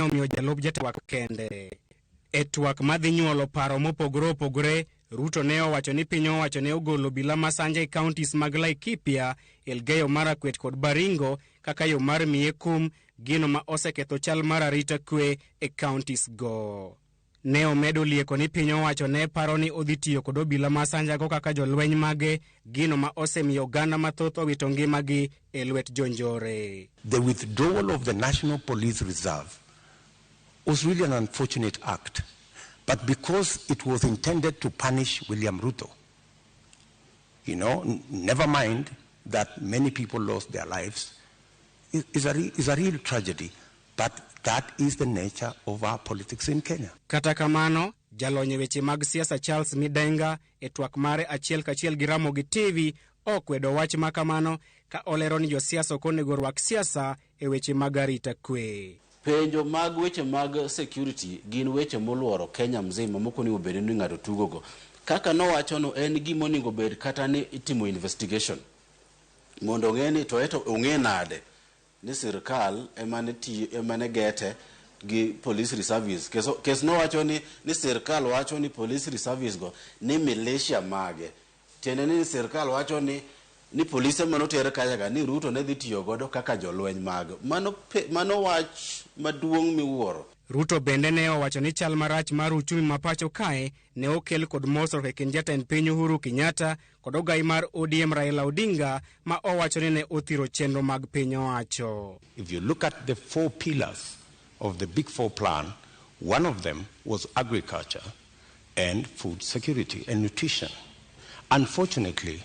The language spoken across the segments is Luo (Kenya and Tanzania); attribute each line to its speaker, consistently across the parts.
Speaker 1: omiyo jalup jatwak kende. E twak madhi nyuolo paro mopogore opogore, Ruto ne owacho ni piny owacho ne ogolo obila masanja e counties mag Laikipia, Elgeyo Marakwet kod Baringo kaka yo mar miye kum gino ma oseketho chal mar arita kwe e counties go. Ne omedo lieko ni piny owacho ne paro ni odhi tiyo kod obila masanjago kaka jolweny mage, gino ma osemiyo oganda mathoth owito ngimagi e lwet jonjore.
Speaker 2: The withdrawal of the National Police Reserve was really an unfortunate act, but because it was intended to punish William Ruto, never mind that many people lost their lives, is a real tragedy, but that is the nature of our politics in Kenya.
Speaker 1: Kata kamano, jalony e weche mag siasa Charles Midenga e twak mare achiel kachiel gi Ramogi TV okwedo wach ma kamano ka olero ni josiasa ok onego rwak siasa e weche mag arita kwe.
Speaker 3: Penjo mag weche mag security gin weche moluoro Kenya mzima mok onego bed ni ng'ato tugogo. Kaka nowachono en gima onego bed kata ni itimo investigation mondo ong'e ni to eto ong'e nade ni sirkal ema ne tiyo ema ne gete gi police reservice. Kes nowacho ni sirkal wacho ni police reservice go ni militia mage. Tiende ni sirkal wacho ni polise manoter kacha ga ni Ruto ne dhi tiyo godo kaka jolweny mag. Mano wach maduong' miwuoro.
Speaker 1: Ruto bende ne owacho ni chal marach mar uchumi ma pacho kae ne okel kod mosruok e kind jatend piny Uhuru Kenyatta kod ogai mar ODM Raila Odinga ma owacho ni ne othiro chenro mag piny owacho.
Speaker 2: If you look at the four pillars of the Big Four plan, one of them was agriculture and food security and nutrition. Unfortunately,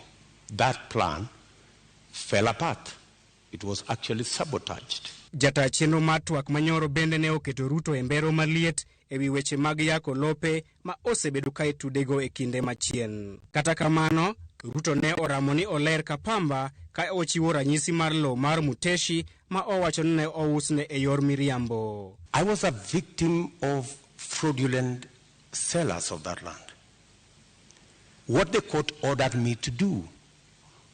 Speaker 2: that plan fell apart. It was actually sabotaged.
Speaker 1: Jata chenro mar twak manyoro bende ne oketo Ruto e mbero maliet ewi weche mag yako lope ma osebedo ka itudego e kinde machien. Kata kamano, Ruto ne oramo ni oler ka pamba ka ochiwo ranyisi mar lowo mar Muteshi ma owacho ni ne ousne e yor miriambo.
Speaker 2: I was a victim of fraudulent sellers of that land. What the court ordered me to do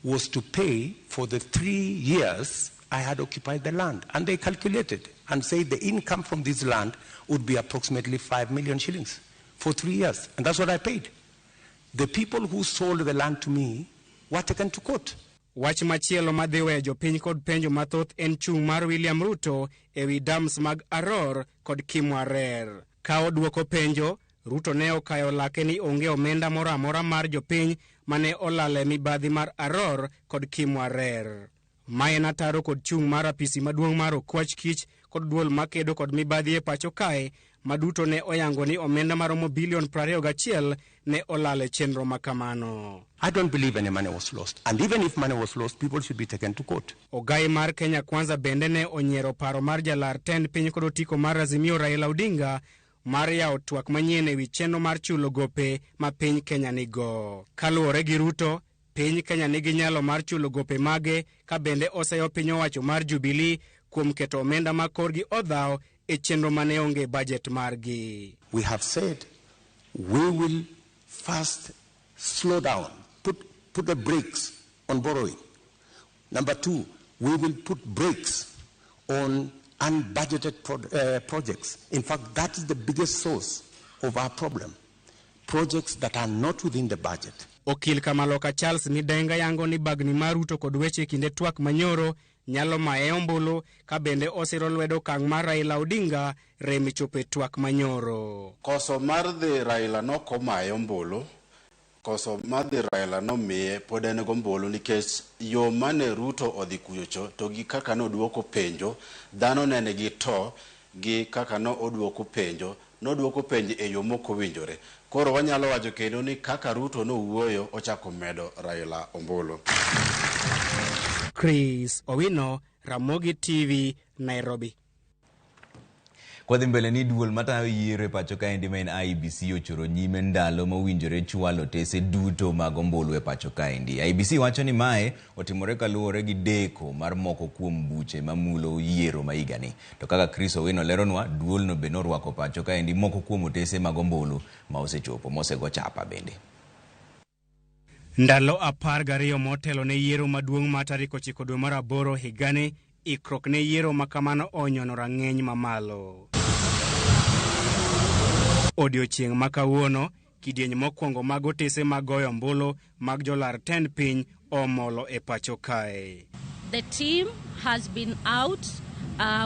Speaker 2: was to pay for the 3 years I had occupied the land. And they calculated and said the income from this land would be approximately 5 million shillings for 3 years. And that's what I paid. The people who sold the land to me were taken to court.
Speaker 1: Wach machielo madhi weyo jopiny kod penjo mathoth en chung' mar William Ruto ewi dams mag Aror kod Kimwarer. Ka odwoko penjo, Ruto ne okayo lake ni onge omenda moro amora mar jopiny mane olal e mibadhi mar Aror kod Kimwarer. Ma en ataro kod chung' mar apisi maduong' mar Okwach Kich kod duol makedo kod mibadhi e pacho kae ma duto ne oyango ni omenda maromo bilion 21 ne olal e chenro ma kamano.
Speaker 2: I don't believe any money was lost. And even if money was lost, people should be taken to court.
Speaker 1: Ogai mar Kenya Kwanza bende ne onyiero paro mar jalar tend piny kod otiko mar Azimio Raila Odinga mar yawo twak manyien ewi chenro mar chulo gope ma piny Kenya nigo. Kaluwore gi Ruto, piny Kenya nigi nyalo mar chulo gope mage ka bende oseyo piny owacho mar Jubilee kuom keto omenda ma korgi odhaw e chenro mane onge budget margi.
Speaker 2: We have said we will first slow down, put the brakes on borrowing. Number two, we will put brakes on unbudgeted projects. In fact, that is the biggest source of our problem. Projects that are not within the budget.
Speaker 1: Okil Kamaloka Charles Midenga yango ni bagni mar Ruto kod weche kinde twak manyoro nyalo maye ombulu ka bende osiro lwedo okang' mar Raila Odinga rem chopo e twak manyoro.
Speaker 3: Koso mar dhi Raila nokomaye ombulu, koso mar dhi Raila nomiye pod en gombulu nikech yo mane Ruto odhi kuchocho to gi kaka noduoko penjo, dhano ne nigi to gi kaka no oduoko penjo, noduoko penjo e yo mokowinjore. Koro wanyalo wacho kendo ni kaka Ruto nowuoyo ochako medo Raila ombulu.
Speaker 1: Chris Owino, Ramogi TV, Nairobi.
Speaker 4: Kwadhi mbele ni duol matayo yiero e pacho kaendi ma en IEBC ochoro nyime ndalo mowinjore chwalo otese duto mag ombulu e pacho kaendi. IEBC wacho ni mae otimore kaluwore gi deko mar moko kuom buche mamulo yiero ma higani. To kaka Chris Owino leronwa, duolno be norwako pacho kaendi moko kuom otese mag ombulu ma osechopo mosego chapa bende.
Speaker 1: Ndalo 12 motelo ne yiero maduong' ma tarik 9 dwe mar 8 higani, ikruok ne yiero ma kamano onyono rang'iny mamalo. Odiochieng' ma kawuono, kidieny mokwongo mag otese mag goyo ombulu mag jolar tend piny omolo e pacho kae.
Speaker 5: The team has been out.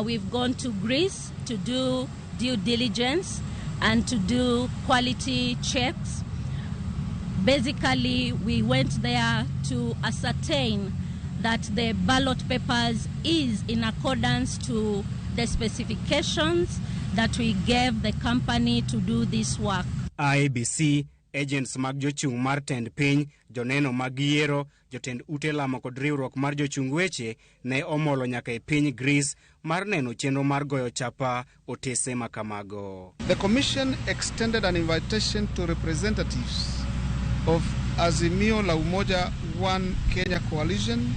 Speaker 5: We've gone to Greece to do due diligence and to do quality checks. Basically, we went there to ascertain that the ballot papers is in accordance to the specifications that we gave the company to do this work.
Speaker 1: IEBC, agents mag jochung' mar tend piny, joneno mag yiero, jotend ute lamo kod riwruok mar jochung weche ne omolo nyaka e piny Greece mar neno chenro mar goyo chapa otese makamago.
Speaker 6: The Commission extended an invitation to representatives of Azimio la Umoja One Kenya Coalition,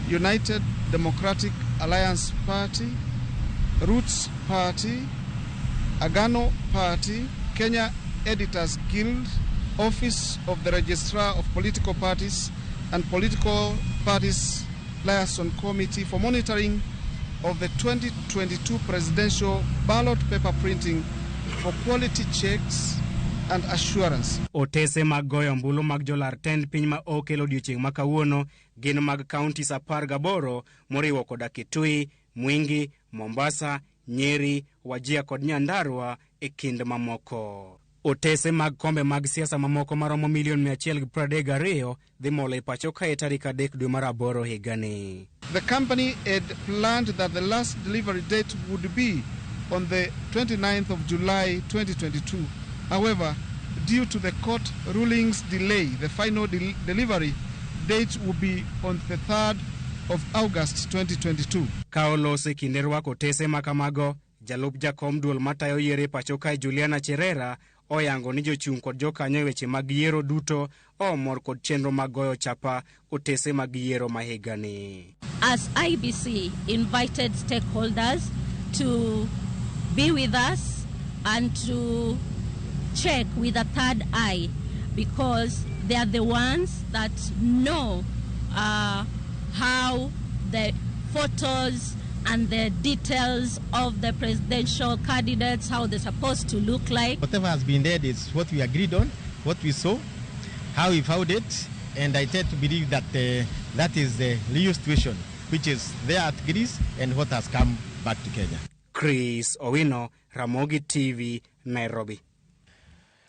Speaker 6: United Democratic Alliance Party, Roots Party, Agano Party, Kenya Editors Guild, Office of the Registrar of Political Parties and Political Parties Liaison Committee for monitoring of the 2022 presidential ballot paper printing for quality checks and assurance.
Speaker 1: Otese mag goyo ombulu mag jolar tend piny ma okel odiochieng' ma kawuono gin mag counties 18 moriwo koda Kitui, Mwingi, Mombasa, Nyeri, Wajir kod Nyandarua e kind mamoko. Otese mag kombe mag siasa mamoko maromo milion 132 dhi molo e pacho kae tarik 3 dwe mar 8 higani.
Speaker 6: The company had planned that the last delivery date would be on the 29th of July 2022. However, due to the court ruling's delay, the final delivery date will be on the 3rd of August 2022.
Speaker 1: Ka olos e kinde rwako otese makamago, jalup jakom duol matayo yiero e pacho kae Juliana Cherera oyango ni jochung' kod jokanyo e weche mag yiero duto omor kod chenro mag goyo chapa otese mag yiero ma higani.
Speaker 5: As IEBC invited stakeholders to be with us and to check with a third eye, because they are the ones that know how the photos and the details of the presidential candidates, how they're supposed to look like.
Speaker 7: Whatever has been there is what we agreed on, what we saw, how we found it, and I tend to believe that that is the real situation, which is there at Greece and what has come back to Kenya.
Speaker 1: Chris Owino, Ramogi TV, Nairobi.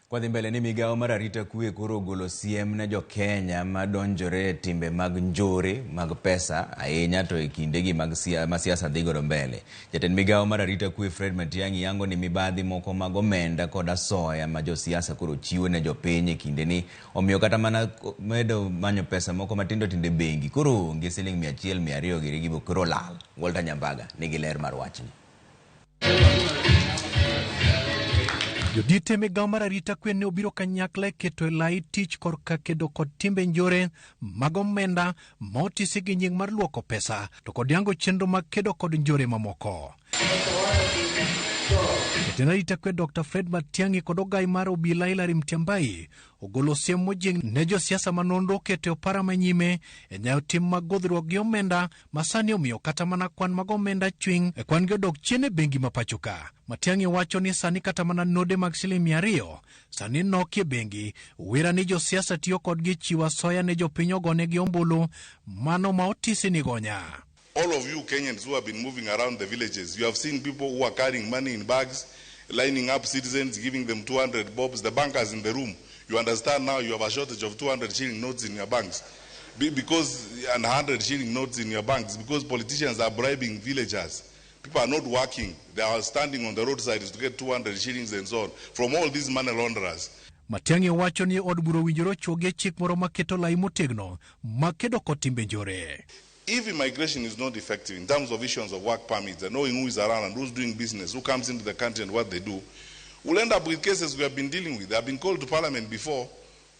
Speaker 4: Kwadhi mbele ni migawo mar arita kwe koro ogolo siem ne jo-Kenya madonjore e timbe mag njore mag pesa ahinya to e kindegi mag ma siasa dhi godo mbele. Jatend migawo mar arita kwe Fred Matiang'i yango ni mibadhi moko mag omenda kod asoya ma josiasa koro chiwo ne jopiny e kindeni omiyo kata mana medo manyo pesa moko matindo tindo e bengi koro onge siling 100, 200 giri gibo koro lal. Walter Nyambaga nigi ler mar wachni.
Speaker 8: Jodite migawo mar arita kwe ne obiro kanyakla e keto e lai tich korka kedo kod timbe njore mag omenda ma otisi gi nying mar luoko pesa to kod yango chenro mag kedo kod njore mamoko. Jatend arita kwe Dr. Fred Matiang'i kod ogai mar obila Hilary Mutyambai ogolo siem mojing' ne josiasa ma nonro oketo e opara manyime e nyayo tim mag godhruok gi omenda ma sani omiyo kata mana kwan mag omenda chwing' e kwan gi odok chien e bengi ma pacho ka. Matiang'i wacho ni sani kata mana node mag siling 200 sani nok e bengi, wira ni josiasa tiyo kodgi chiwo asoya ne jopiny ogonegi ombulu mano ma otisi ni gonya.
Speaker 9: All of you Kenyans who have been moving around the villages, you have seen people who are carrying money in bags, lining up citizens, giving them 200 bobs. The bankers in the room, you understand now you have a shortage of 200 shilling notes in your banks. Because, and 100 shilling notes in your banks, because politicians are bribing villagers. People are not working. They are standing on the roadsides to get 200 shillings and so on from all these money launderers.
Speaker 8: Matiang'i wacho ni od bura owinjore ochuogi chik moro maketo lai motegno makedo kod timbe njore.
Speaker 9: If immigration is not effective in terms of issuance of work permits and knowing who is around and who's doing business, who comes into the country and what they do, we'll end up with cases we have been dealing with. I've been called to parliament before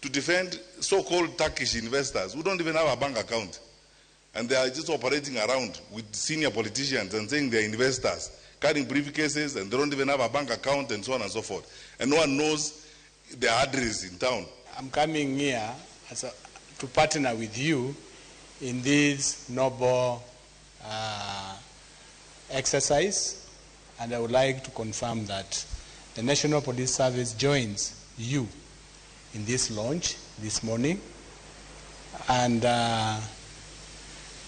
Speaker 9: to defend so-called Turkish investors who don't even have a bank account. And they are just operating around with senior politicians and saying they're investors, carrying briefcases, and they don't even have a bank account and so on and so forth. And no one knows their address in town.
Speaker 10: I'm coming here to partner with you in this noble exercise. And I would like to confirm that the National Police Service joins you in this launch this morning, and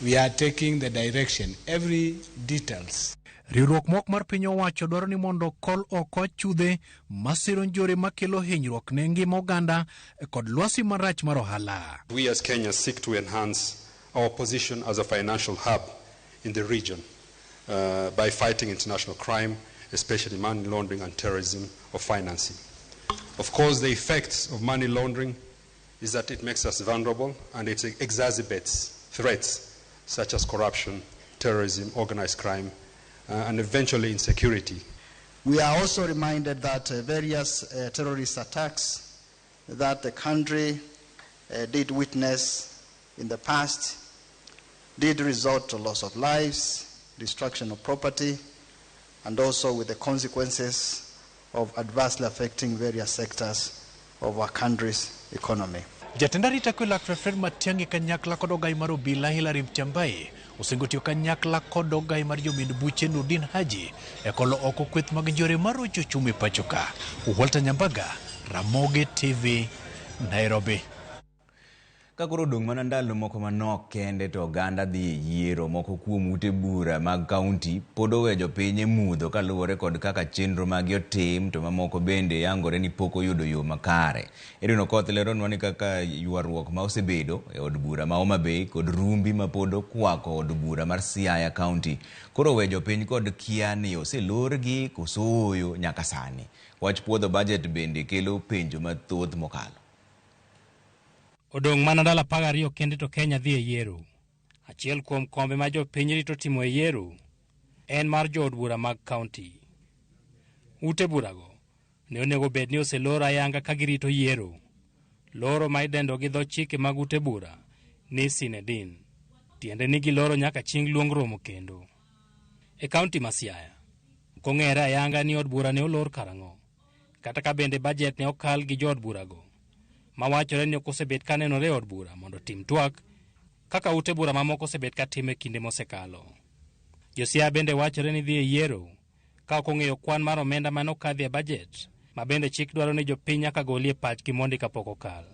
Speaker 10: we are taking the direction, every details.
Speaker 8: Riwruok mok mar piny owacho dwaro ni mondo kol oko achudhe masiro njore makelo hinyruok ne ngima oganda kod lwasi marach mar ohala.
Speaker 11: We as Kenya seek to enhance our position as a financial hub in the region by fighting international crime, especially money laundering and terrorism of financing. Of course, the effects of money laundering is that it makes us vulnerable and it exacerbates threats such as corruption, terrorism, organized crime, and eventually insecurity.
Speaker 12: We are also reminded that various terrorist attacks that the country did witness in the past did result to loss of lives, destruction of property, and also with the consequences of adversely affecting various sectors of our country's economy.
Speaker 8: Jatend arita kwe Laktar Fred Matiang'i kanyakla kod ogai mar obila Hillary Mutyambai osingo tiyo kanyakla kod ogai mar jomind buche Nurdin Haji e kolo oko kweth mag njore marocho ochumi pacho ka. Walter Nyambaga, Ramogi TV, Nairobi.
Speaker 4: Ka koro odong' mana ndalo moko manok kende to oganda dhi e yiero, moko kuom ute bura mag kaunti pod oweyo jopiny e mudho kaluwore kod kaka chenro maggi otim to mamoko bende yangore ni pok oyudo yo makare. Edwin Okoth leronwa ni kaka ywaruok ma osebedo e od bura ma Homa Bay kod rumbi ma pod okwako od bura mar Siaya County koro oweyo jopiny kod kia ni oselorgi koso ooyo nyaka sani. Wach puodho bajet bende kelo penjo mathoth mokalo.
Speaker 1: Odong' mana ndalo 12 kende to Kenya dhi e yiero. Achiel kuom kombe ma jopiny rito timo e yiero en mar jood bura mag kaunti. Ute burago ne onego bed ni oselor ayanga ka girito yiero. Loro ma idendo gi dho chike mag ute bura ni sine die. Tiende ni giloro nyaka chieng' luong romo kendo. E kaunti ma Siaya, ok ong'ere ayanga ni od bura ne olor karang'o. Kata ka bende bajet ne okal gi jood burago, ma wachore ni ok osebet ka nenore e od bura mondo otim twak kaka ute bura mamoko osebet ka timo e kinde mosekalo. Jo-Siaya bende wachore ni dhi e yiero ka ok ong'eyo kwan mar omenda mane okadhi e bajet, ma bende chik dwaro ni jopiny nyaka golie pachgi mondi kapok okal.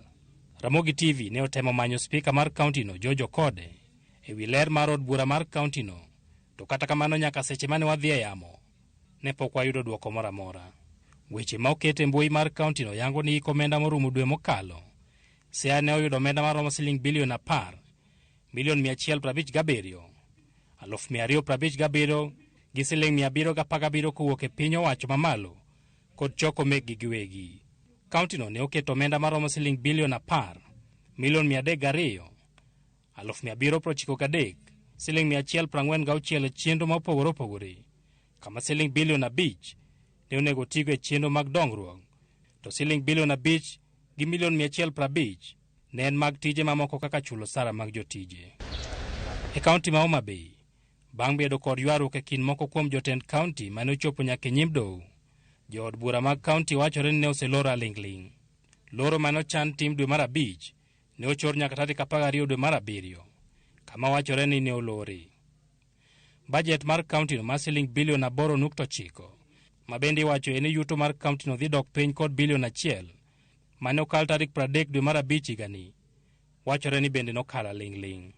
Speaker 1: Ramogi TV ne otemo manyo spika mar kauntino George Okode e wi ler mar od bura mar kauntino, to kata kamano nyaka seche mane wadhi e yamo ne pok wayudo dwoko moro amora. Weche ma oket e mbui mar kauntino yango ni hik omenda morumo dwe mokalo, Siaya ne oyudo omenda maromo siling bilion 10, milion 157, 257,000 gi siling 717 kowuok e piny owacho mamalo kod choko mekgi giwegi. Kauntino ne oketo omenda maromo siling bilion 10, milion 302, 793, siling 146 e chenro ma opogore opogore, kama siling bilion 5 ne onego tigo e chenro mag dongruok, to siling bilion 5 gi milion 150 ne en mag tije mamoko kaka chulo sara mag jotije. E kaunti ma Homa Bay, bang' bedo kod ywaruok e kind moko kuom jotend kaunti mane ochopo nyaka e nyim doho, jood bura mag kaunti wachore ni ne oseloro aling'ling'. Loro mane ochan tim dwe mar 5 ne ochor nyaka tarik 12 dwe mar 7, kama wachore ni ne olori. Bajet mar kauntino mar siling bilion 8.9, ma bende iwacho ni yuto mar kauntino dhi dok piny kod bilion 1, mane okal tarik 30 dwe mar 5 higani, wachore ni bende nokalo aling'ling'.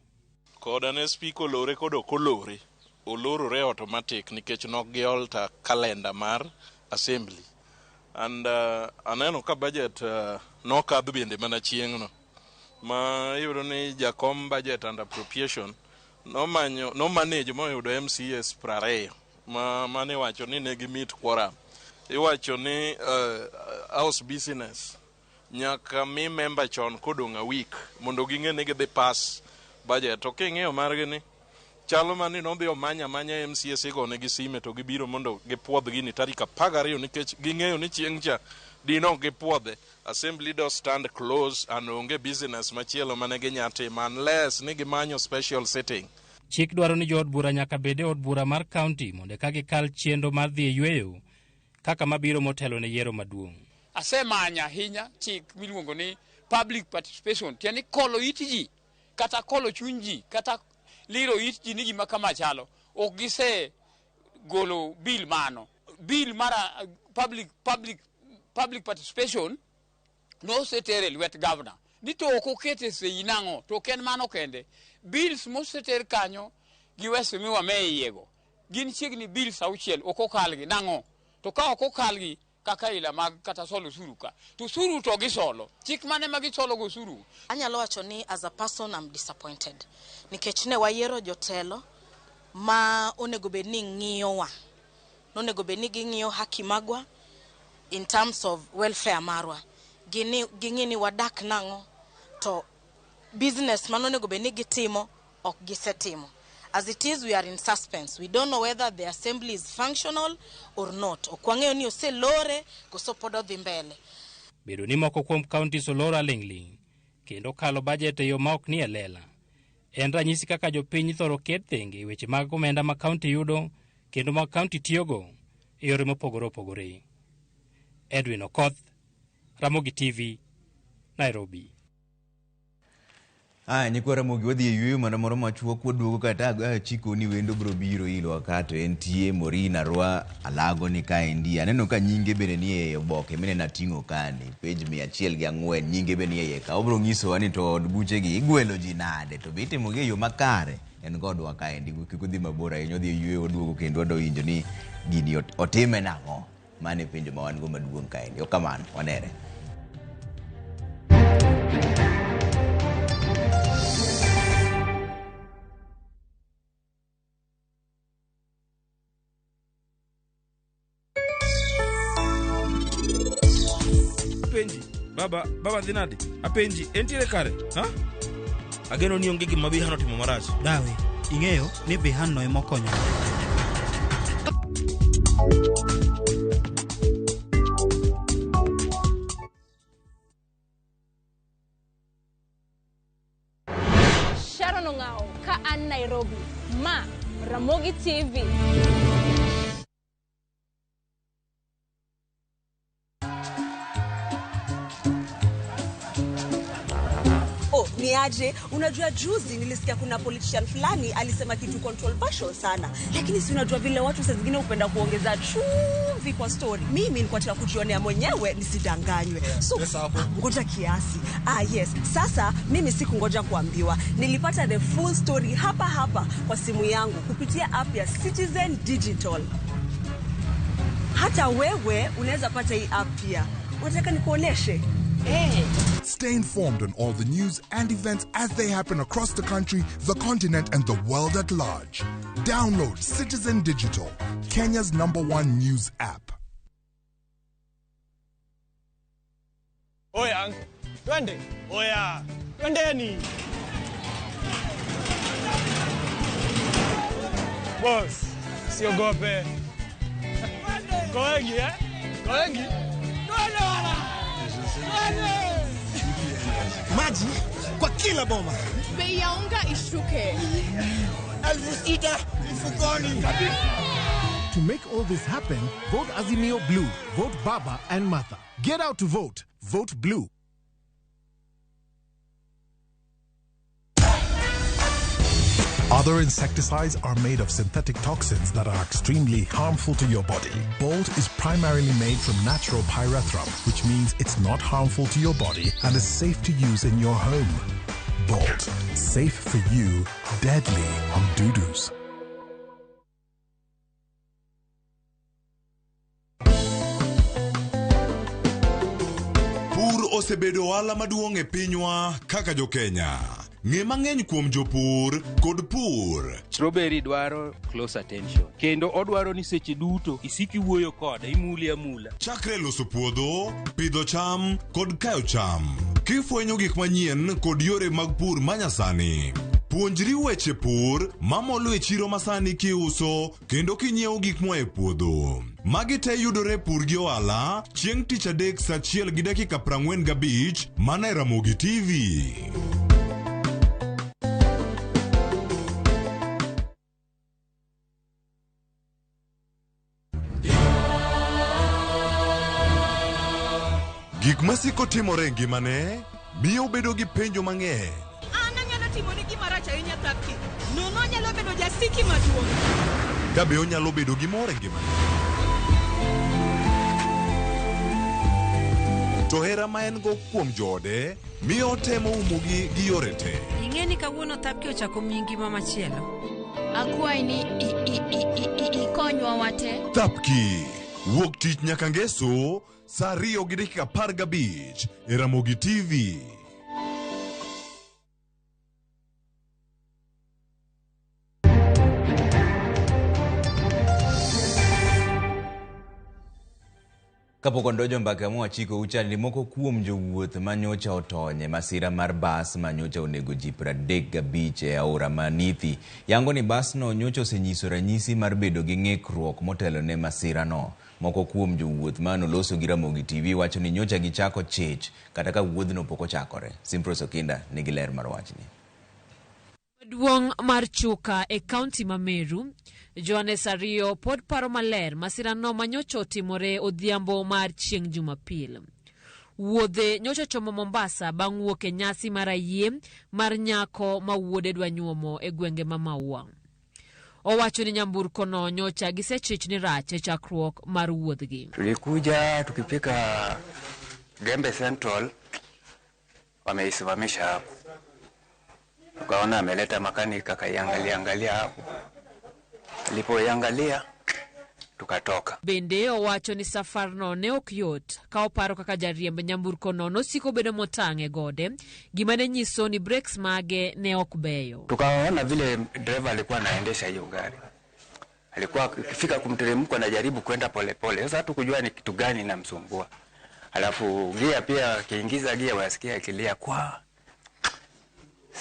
Speaker 13: Koda ne spika olore kod ok olore, olorore automatic nikech nok gi alter calendar mar assembly. And aneno ka budget nokadh bende mana chieng'no. Ma iyudo ni jakom budget and appropriation nomanyo nomanage moyudo MCAs 20 ma mane wacho ni ne gi meet quorum. Iwacho ni house business nyaka mi member chon kodong' a week mondo ging'e ni gidhi pass budget. To king'iyo margi ni chalo mani nodhi omanya amanya MCAs igone gi sime to gibiro mondo gipuodh gini tarik 12 nikech ging'eyo ni chieng' cha dino gipuodhe. Assembly do stand close and onge business machielo mane ginya timo unless ni gimanyo special sitting.
Speaker 1: Chik dwaro ni jood bura nyaka bed e od bura mar kaunti mondo eka gikal chenro mar dhi e yweyo kaka mabiro motelo ne yiero maduong'.
Speaker 14: Asemanyo ahinya chik miluongo ni public participation, tiende ni kolo it ji kata kolo chuny ji kata liro it ji ni gima kama chalo. Ok gise golo bill mano. Bill mar public participation noseter e lwet governor. Ni to ok okete sei nang'o, to ok en mano kende. Bills moseter kanyo gi waheshimiwa me iye go gin chiegni bills 6 ok okalgi nang'o. To ka ok okalgi kaka ila mag kata solo osuru ka, to osuru to gisolo. Chik mane ma gisolo go osuru?
Speaker 15: Anyalo wacho ni as a person I'm disappointed. Nikech ne wayiero jotelo ma onego bed ni ng'iyowa. Nonego bed ni ging'iyo haki magwa in terms of welfare marwa. Ging'i ni wadak nang'o to business manonego bed ni gitimo ok gisetimo. As it is, we are in suspense. We don't know whether the assembly is functional or not. Ok wang'eyo ni oselore koso pod odhi mbele.
Speaker 1: Bedo ni moko kuom counties oloro aling'ling' kendo kalo bajet e yo ma ok ni e lela en ranyisi kaka jopiny ithoro ket thenge e weche mag omenda ma kaunti yudo kendo ma kaunti tiyogo e yore mopogore opogore. Edwin Okoth, Ramogi TV, Nairobi.
Speaker 4: Aya, nyikwa Ramogi, wadhi e yueyo mana moro machuok, waduogo kata achiko ni wendo biro biro ilwa ka to entie Maureen Arwa Alago ni kaendi. Aneno ka nyinge bende ni e oboke mineno ating'o kani, page 104, nyinge be ni e iye ka. Obiro nyisowa ni to od buchegi igwelo ji nade, to be itimogi e yo makare. En kodwa kaendi, kik udhi mabor ahinya, wadhi e yueyo, waduogo kendo wadwa winjo ni gini otime nang'o. Mano e penjo ma wan go maduong' kaendi. Ok kamano, wanere.
Speaker 16: Apenji, baba, baba dhi nade? Apenji, entiere kare? Ha? Ageno ni onge gima Bihan otimo marach.
Speaker 17: Dawe, ing'eyo ni Bihan no ema okonyo.
Speaker 18: Sharon Ong'ao ka an Nairobi. Ma Ramogi TV.
Speaker 19: Oh, ni aje? Unajua juzi nilisikia kuna politician fulani alisema kitu controversial sana, lakini si unajua vile watu saa zingine hupenda kuongeza chumvi kwa story. Mimi nilikuwa nataka kujionea mwenyewe nisidanganywe. So ngoja kiasi. Ah, yes. Sasa mimi sikungoja kuambiwa, nilipata the full story hapa hapa kwa simu yangu kupitia app ya Citizen Digital. Hata wewe unaweza pata hii app pia. Unataka nikuoneshe? Hey.
Speaker 20: Stay informed on all the news and events as they happen across the country, the continent, and the world at large. Download Citizen Digital, Kenya's #1 news app.
Speaker 21: Oya, twende. Oya, twendeni. Boss, siogope. Kwa wengi, eh? Kwa wengi? Twende wala. Twende.
Speaker 22: Maji kwa kila boma.
Speaker 18: Bei ya unga ishuke.
Speaker 22: 6,000 mfukoni.
Speaker 23: To make all this happen, vote Azimio Blue, vote Baba and Martha. Get out to vote. Vote Blue.
Speaker 20: Other insecticides are made of synthetic toxins that are extremely harmful to your body. Bolt is primarily made from natural pyrethrum, which means it's not harmful to your body and is safe to use in your home. Bolt, safe for you, deadly on dudus.
Speaker 24: Pur osebedo ohala maduong' e pinywa kaka jo-Kenya. Ng'e mang'eny kuom jopur kod pur.
Speaker 25: Strawberry dwaro close attention kendo odwaro ni seche duto isik iwuoyo kode, imule amula.
Speaker 24: Chakre loso puodho, pidho cham kod kayo cham. Kifwenyo gik manyien kod yore mag pur manyasani. Puonjri weche pur mamolo e chiro masani kiuso kendo kinyiewo gik moa e puodho. Magi te yudore Pur gi Ohala chieng' tich adek saa 1:45 mana e Ramogi TV. Gik masiko timore e ngimane miyo obedo gi penjo mang'eny.
Speaker 26: An anyalo timoni gima rach ahinya Thapki. Nono anyalo bedo jasiki maduong'.
Speaker 24: Ka be onyalo bedo gi mor e ngimane? To hera ma en go kuom joode miyo otemo umogi gi yore te.
Speaker 2: Ing'e ni kawuono Thapki ochako miyi ngima machielo.
Speaker 18: Akwayi ni ikonywa wate.
Speaker 24: Thapki wuok tich nyaka ngeso saa 2:15 e Ramogi TV.
Speaker 4: Kapok odonjo mbaka mwachiko uchani moko kuom jowuoth manyocha otony e masira mar bas manyocha onego ji 35 e aora ma Nithi. Yango ni basno nyocha osenyiso ranyisi mar bedo gi ng'ikruok motelo ne masirano. Moko kuom jowuoth manoloso gi Ramogi TV wacho ni nyocha gichako chich kata ka wuodhno pok ochakore. Simpros Okinda nigi ler mar wachni.
Speaker 3: Maduong' mar Chuka e kaunti ma Meru, Johannes Ariyo pod paro maler masirano manyocha otimore odhiambo mar chieng' Jumapil. Wuodhe nyocha ochomo Mombasa bang' wuok e nyasi mar ayie mar nyako ma wuode dwa nyuomo e gwenge ma Maua. Owacho ni nyamburko no nyocha gisechich ni rach e chakruok mar wuodhgi.
Speaker 5: Tulikuja tukifika Gembe Central, wameisimamisha hapo. Tukaona ameleta makanika akaiangalia angalia hapo. Alipoiangalia tukatoka.
Speaker 3: Bende owacho ni safarno ne ok yot ka oparo kaka jariemb nyamburko no nosiko bedo motang' e gode, gima ne nyiso ni brakes mage ne ok beyo.
Speaker 5: Tukaona vile dereva alikuwa anaendesha hiyo gari. Alikuwa akifika kumteremko anajaribu kwenda polepole. Sasa hatukujua ni kitu gani inamsumbua. Alafu gia pia akiingiza gia wasikia akilia kwa.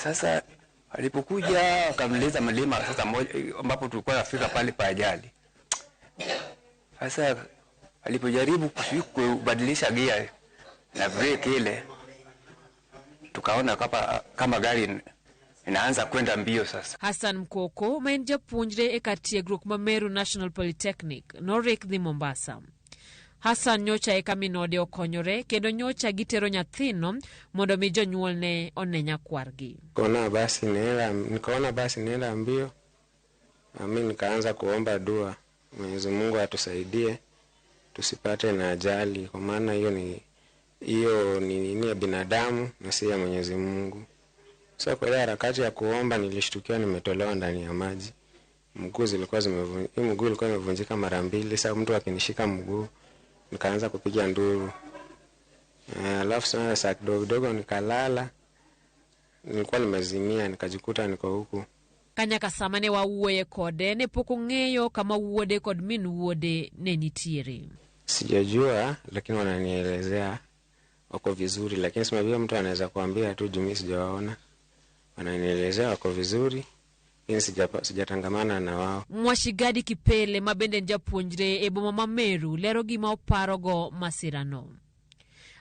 Speaker 5: Sasa alipokuja akamleza mlima sasa moja ambapo tulikuwa nafika pale pa ajali. Sasa alipojaribu kubadilisha gia na brake ile, tukaona kama gari inaanza kwenda mbio sasa.
Speaker 3: Hassan Mkoko ma en japuonjre e kar tiegruok ma Meru National Polytechnic norik dhi Mombasa. Hassan nyocha eka minode okonyore kendo nyocha gitero nyathino mondo mi jonyuolne one nyakwargi.
Speaker 6: Nikaona basi nenda mbio. Na mimi nikaanza kuomba dua, Mwenyezi Mungu atusaidie tusipate na ajali, kwa maana hiyo ni nini ya binadamu na si ya Mwenyezi Mungu. Sasa kwa ile harakati ya kuomba nilishtukia nimetolewa ndani ya maji. Mguu zilikuwa zimevunjika, mguu ulikuwa umevunjika mara mbili. Sasa mtu akinishika mguu nikaanza kupiga nduru. Alafu sana saa kidogo kidogo nikalala. Nilikuwa nimezimia nikajikuta niko huku.
Speaker 3: Kanyaka sama ne wawuoye kode ne pok ong'eyo kama wuode kod min wuode ne nitiere.
Speaker 6: Sijajua, lakini wananielezea wako vizuri, lakini sema vile mtu anaweza kuambia tu juu mimi sijawaona. Wananielezea wako vizuri, lakini sijatangamana na wao.
Speaker 3: Mwashigadi Kipele ma bende en japuonjre e boma ma Meru lero gima oparogo masirano.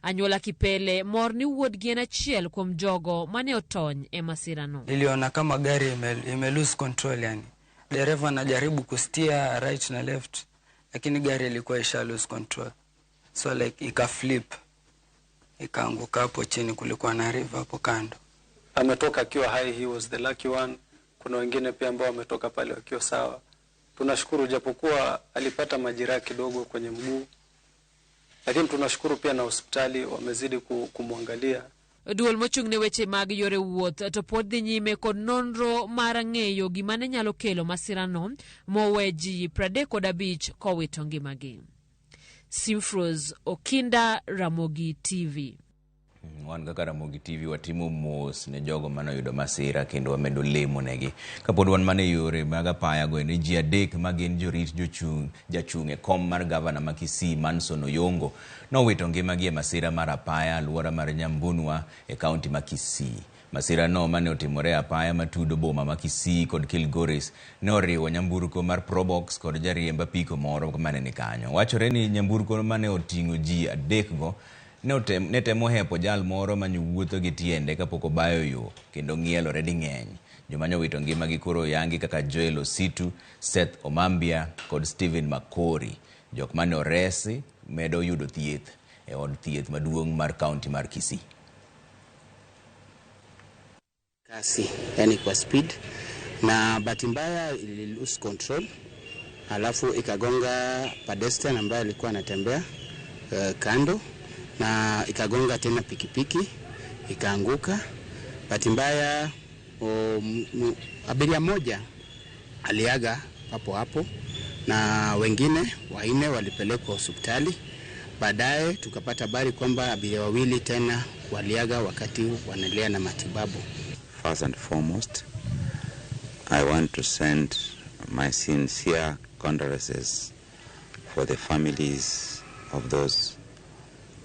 Speaker 3: Anyuola Kipele mor ni wuodgi en achiel kuom jogo mane otony e masirano.
Speaker 7: Niliona kama gari ime lose control yani. Dereva anajaribu kustia right na left, lakini gari ilikuwa isha lose control. So like ika flip. Ikaanguka hapo chini, kulikuwa na river hapo kando.
Speaker 26: Ametoka akiwa hai, he was the lucky one. Kuna wengine pia ambao wametoka pale wakiwa sawa. Tunashukuru japokuwa alipata majeraha kidogo kwenye mguu. Lakini tunashukuru pia na hospitali wamezidi kumwangalia.
Speaker 3: Duol mochung' ne weche mag yore wuoth to pod dhi nyime kod nonro mar ng'eyo gima ne nyalo kelo masirano mowe ji 35 kowito ngimagi. Simfros Okinda, Ramogi TV.
Speaker 4: Wan kaka Ramogi TV watimo mos ne jogo manoyudo masira kendo wamedo lemo negi. Kapod wan mana e yore mag apaya go ni ji adek ma gin jorit jachung' e kom mar gavana ma Kisii Manson Oyongo nowito ngimagi e masira mar apaya alwora mar Nyambunwa e kaunti ma Kisii. Masira no mane otimore e apaya matudo boma ma Kisii kod Kilgoris ne oriwo nyamburko mar Probox kod jariemb apiko moro mane ni kanyo. Wachore ni nyamburko mane oting'o ji adekgo ne temo hepo jal moro mane wuotho gi tiende kapok obayo yo kendo ng'ielore ding'eny. Joma ne owito ngimagi koro oyangi kaka Joel Ositu, Seth Omambia kod Stephen Makori. Jok mane oresi medo yudo thieth e od thieth maduong' mar kaunti mar Kisii.
Speaker 27: Kasi, yani kwa speed, na bahati mbaya ili lose control
Speaker 6: alafu ikagonga pedestrian ambaye alikuwa anatembea kando, na ikagonga tena pikipiki ikaanguka. Bahati mbaya abiria moja aliaga papo hapo na wengine wanne walipelekwa hospitali. Baadaye tukapata habari kwamba abiria wawili tena waliaga wakati wanaendelea na matibabu.
Speaker 8: First and foremost, I want to send my sincere condolences for the families of those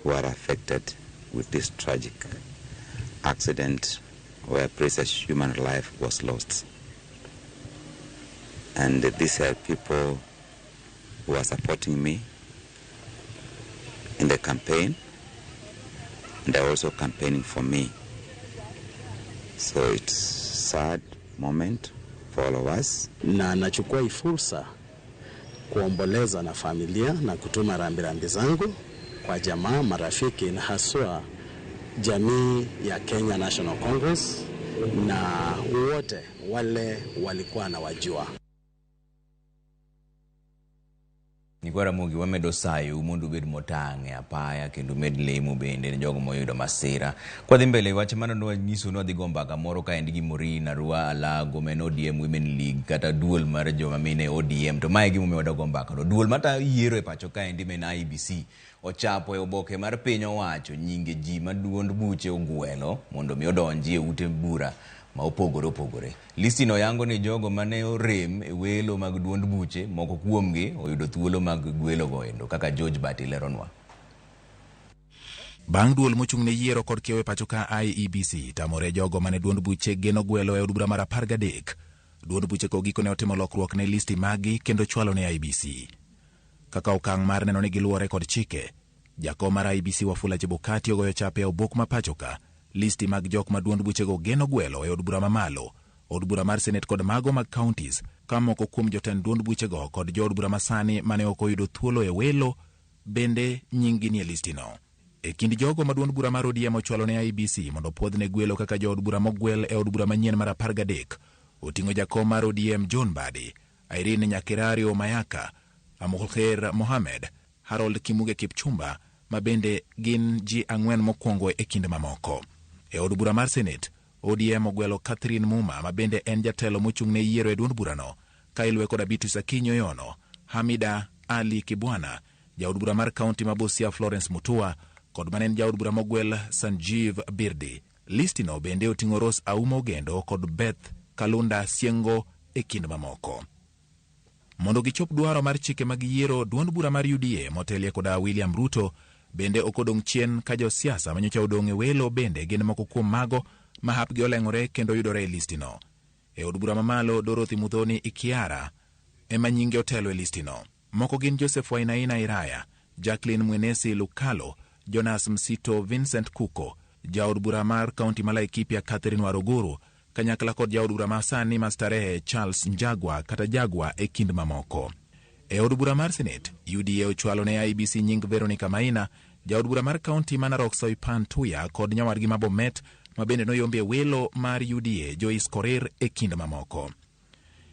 Speaker 8: who are affected with this tragic accident where precious human life was lost. And these are people who are supporting me in the campaign, and they're also campaigning for me. So it's sad moment for all of us.
Speaker 9: Na nachukua hii fursa kuomboleza na familia na kutuma rambirambi zangu kwa jamaa, marafiki na haswa jamii ya Kenya National Congress na wote wale walikuwa na wajua.
Speaker 4: Nyikwa Ramogi wamedo sayo mondo ubed motang' e apaya kendo umed lemo bende ne jogo moyudo masira. Kwadhi mbele wach mano nwanyiso ni wadhi go mbaka moro kaendi gi Maureen Arua Alago ma en ODM Women League kata duol mar joma mine ODM. To mae e gimomiyo wadwa go mbaka no. Duol matayo yiero e pacho kaendi ma en IEBC ochapo e oboke mar piny owacho nyinge ji ma duond buche ogwelo mondo mi odonji e ute bura ma opogore opogore. Listi no yango ni jogo mane orem e welo mag duond buche moko kuomgi oyudo thuolo mag gwelo go endo kaka George Bati leronwa.
Speaker 10: Bang' duol mochung' ne yiero kod kiewo e pacho ka IEBC tamore jogo mane duond buche geno gwelo e od bura mar 13. Duond buche go gikone otimo lokruok ne listi magi kendo chwalo ne IEBC. Kaka okang' mar neno ni giluwore kod chike, jakom mar IEBC Wafula Chebukati ogoyo chape e obok ma pacho ka listi mag jok ma duond buchego geno gwelo e od bura mamalo, od bura mar senet kod mago mag counties, ka moko kuom jotend duond buchego kod jood bura masani mane ok oyudo thuolo e welo bende nyinggi nie listino. E kind jogo ma duond bura mar ODM ochwalo ne IEBC mondo puodhne gwelo kaka jood bura mogwel e od bura manyien mar 13, oting'o jakom mar ODM John Mbadi, Irene Nyakerario Mayaka, Amulkher Mohamed, Harold Kimuge Kipchumba, ma bende gin ji 4 mokwongo e kind mamoko. E od bura mar Senate, ODM ogwelo Catherine Muma ma bende en jatelo mochung' ne yiero e duond burano, ka iluwe kod Abitus Akinyi Oyono, Hamida Ali Kibwana, jaod bura mar kaunti ma Busia Florence Mutua, kod mane en jaod bura mogwel Sanjeev Birdi. Listino bende oting'o Rose Aumo Ogendo kod Beth Kalunda Siengo e kind mamoko. Mondo gichop dwaro mar chike mag yiero, duond bura mar UDA motelie koda William Ruto bende ok odong' chien ka josiasa manyocha odong' e welo bende gin moko kuom mago ma hapgi oleng'ore kendo yudore e listino. E od bura mamalo, Dorothy Muthoni Ikiara ema nyinge otelo e listino. Moko gin Joseph Wainaina Iraya, Jacqueline Mwenesi Lukalo, Jonas Msito, Vincent Kuko, jaod bura mar kaunti ma Laikipia Catherine Waruguru, kanyakla kod jaod bura ma sani ma Starehe Charles Njagua kata Jagua e kind mamoko. E od bura mar Senate, UDA ochwalo ne IEBC nying Veronica Maina, jaod bura mar kaunti ma Narok Soipan Tuya kod nyawadgi ma Bomet ma bende noyombi e welo mar UDA Joyce Korir e kind mamoko.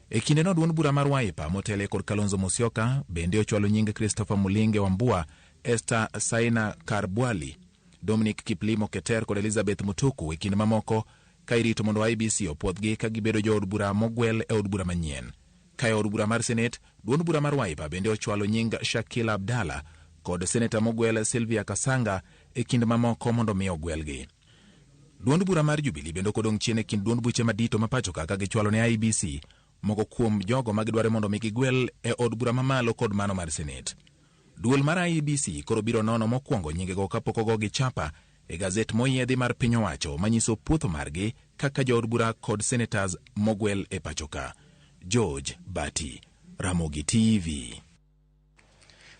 Speaker 10: E kindeno duond bura mar Wiper motele kod Kalonzo Musyoka bende ochwalo nying Christopher Mulinge Wambua, Esther Saina Karbwali, Dominic Kiplimo Keter kod Elizabeth Mutuku e kind mamoko, ka irito mondo IEBC opuodhgi ka gibedo jood bura mogwel e od bura manyien. Ka e od bura mar Senate, duond bura mar Wiper bende ochwalo nying Shakila Abdalla kod seneta mogwel Sylvia Kasanga e kind mamoko mondo mi ogwelgi. Duond bura mar Jubilee bende ok odong' chien e kind duond buche madito ma pacho ka gichwalo ne IEBC moko kuom jogo ma gidwaro mondo mi gigwel e od bura mamalo kod mano mar Senate. Duol mar IEBC koro biro nono mokwongo nyingego kapok ogogi chapa e gazet moyiedhi mar piny owacho manyiso puotho margi kaka jood bura kod senators mogwel e pacho ka. George Bati, Ramogi TV.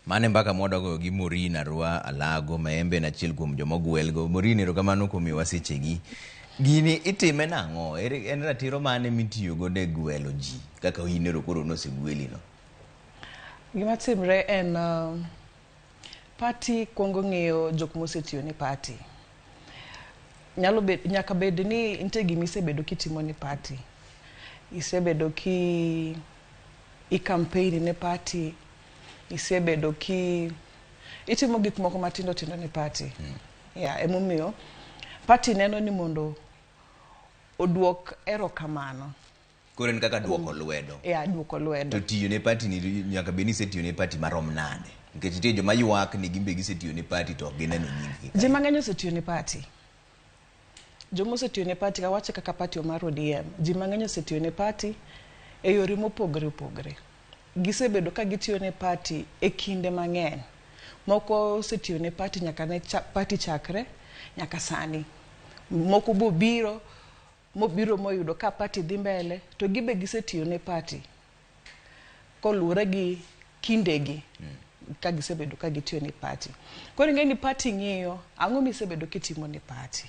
Speaker 4: Mane mbaka mwadwa gi Maureen Arua Alago ma en bende achiel kuom joma ogwelgo. Maureen, erokamano kuom miyowa sechegi. Gini itime nang'o? En ratiro mane mitiyo godo e gwelo ji kaka in ero koro nosegweli no?
Speaker 11: Gima timre en party kuongo ng'iyo jok mosetiyo ni party. Nyalo bet, nyaka bed ni nitie gima isebedo kitimo ni party. Isebedo ki i campaign ne party, isebedo ki itimo gik moko matindo tindo ne party. Yeah, emomiyo party neno ni mondo oduok erokamano.
Speaker 4: Koro en kaka duoko lwedo.
Speaker 11: Yeah, duoko lwedo.
Speaker 4: To tiyo ne party ni nyaka bed ni isetiyo ne party marom nade? Nikech nitie joma ywak ni gin be gisetiyo ne party to ok gineno nying gi.
Speaker 11: Ji mang'eny osetiyo ne party. Joma osetiyo ne party, awache kaka party mar ODM, ji mang'eny osetiyo ne party e yore mopogore opogore. Gisebedo ka gitiyo ne party e kinde mang'eny. Moko osetiyo ne party nyaka ne party chakre nyaka sani. Moko bobiro mobiro moyudo ka party dhi mbele to gibe gisetiyo ne party koluwore gi kindegi ka gisebedo ka gitiyo ne party. Koro ing'e ni party ng'iyo ang'o misebedo kitimo ne party.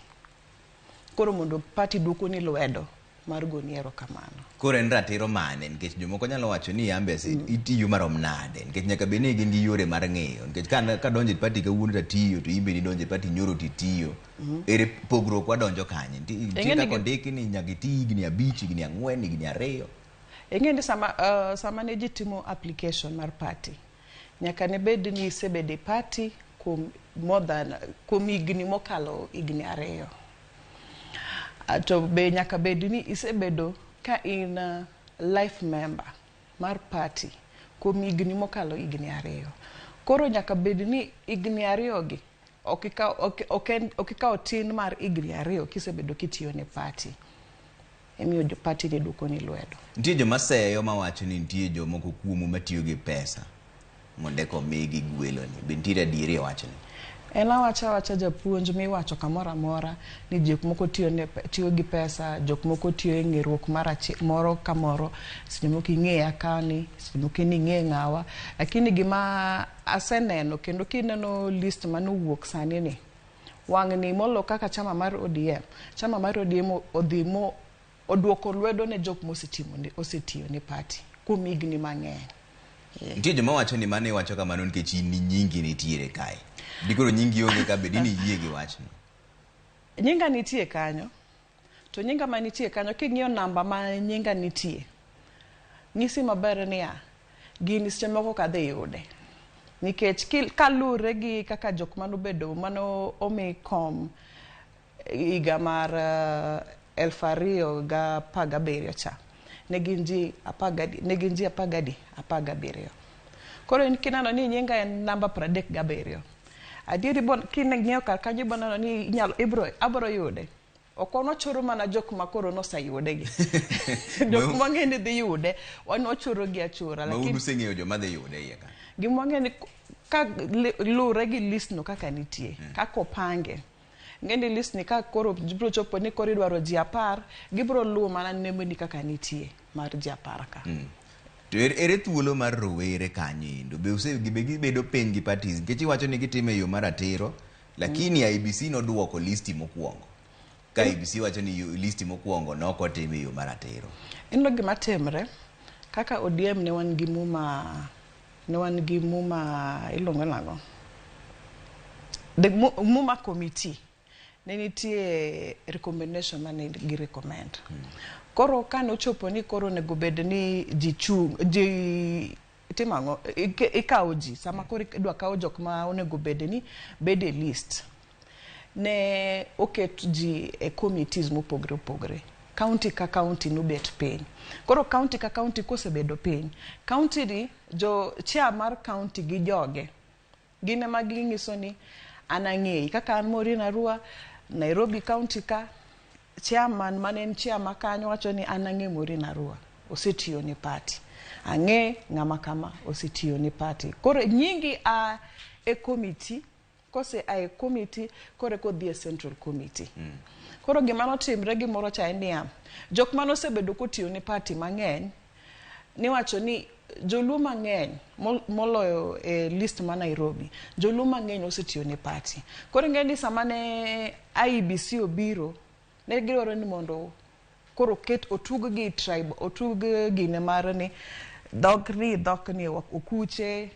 Speaker 11: Koro mondo party duoko ni lwedo mar goni erokamano.
Speaker 4: Koro en ratiro mane? Nikech jomoko nyalo wacho ni yambe itiyo marom nade? Nikech nyaka bed ni gin gi yore mar ng'iyo. Nikech ka donjo e party kawuono tatiyo to in be nidonjo e party nyoro titiyo. Ere pogruok wadonjo kanye? Nitie
Speaker 11: Ing'e ni
Speaker 4: kaka ondiki ni nyaka iti higni 5, higni 4, higni 2.
Speaker 11: Ing'e ni sama ne ji timo application mar party, nyaka ne bed ni isebedo e party kuom more than kuom higni mokalo higni 2. To be nyaka bed ni isebedo ka in life member mar party kuom higni mokalo higni 2. Koro nyaka bed ni higni 2 gi ok ikaw tin mar higni 2 kisebedo kitiyo ne party. Emiyo jo party ni duoko ni lwedo.
Speaker 4: Nitie joma seyo mawacho ni nitie jomoko kuomu matiyo gi pesa mondo eka omigi gweloni. Be nitiere adieri e wachni?
Speaker 11: En awacha awacha japuonj miwacho kamoro amora ni jok moko tiyo gi pesa, jok moko tiyo e ng'eruok mar moro ka moro, seche moko ing'eya kani, seche moko in ing'e ng'awa. Lakini gima aseneno kendo kineno list manowuok sani ni, wang'ni molo kaka chama mar ODM, chama mar ODM odhi mo oduoko lwedo ne jok mosetiyo ne party kuom higni mang'eny.
Speaker 4: Nitie joma wacho ni mano iwacho kamano nikech in ni nyingi nitiere kae. Dikoro nyingi onge ka bedi ni iyie gi wachno.
Speaker 11: Nyinga nitie kanyo, to nyinga manitie kanyo king'iyo namba ma nyinga nitie, nyisi maber niya, gini seche moko ok adhi yude. Nikech kalure gi kaka jok manobedo mano omi kom higa mar 2017 cha, ne gin ji 17. Koro in kineno ni nyinga en namba 37. Adieri king'iyo kar kanyo ibo neno ni abro yude. Ok wan wachoro mana jok ma koro noseyude gi. Jok mang'e ni dhi yude, wan wachoro gi achora.
Speaker 4: Ma un useng'eyo joma dhi yude iye ka.
Speaker 11: Gima wang'eyo ni ka lure gi list no kaka nitie, kaka opange. Ing'e ni list ni ka koro biro chopo ni koro idwaro ji 10, gibiro luwo mana nembni kaka nitie mar ji 10 ka.
Speaker 4: To ere thuolo mar rowere kanyo endo? Be gibedo piny gi parties? Nikech iwacho ni gitime e yo maratiro, lakini IEBC noduoko listi mokwongo. Ka IEBC wacho ni listi mokwongo nok otim e yo maratiro.
Speaker 11: Ineno gima timre, kaka ODM ne wan gi muma, iluongo nang'o? The Muma committee ne nitie recommendation mane gi recommend. Koro kane ochopo ni koro onego bed ni ji chung', ji timo ang'o? Ikawo ji, sama koro idwa kawo jok ma onego bed ni bed e list. Ne oket ji e committees mopogore opogore. County ka county nobet piny. Koro county ka county kosebedo piny, county ni jo chair mar county gi joge gin ema ging'iso ni an ang'eyi kaka an Maureen Arua, Nairobi county ka chairman mane en chair ma kanyo wacho ni an ang'e Maureen Arua osetiyo ne party, ang'e ng'ama kama osetiyo ne party. Koro nyingi a e committee, kose a e committee koro eka odhi e central committee. Koro gima notimre gimoro cha en niya, jok mane osebedo kotiyo ne party mang'eny niwacho ni joluo mang'eny moloyo e list ma Nairobi, joluo mang'eny osetiyo ne party. Koro ing'e ni sama ne IEBC obiro, ne gidwaro ni mondo koro ket otug gi tribe, otug gine mar ni dhok ni okuche,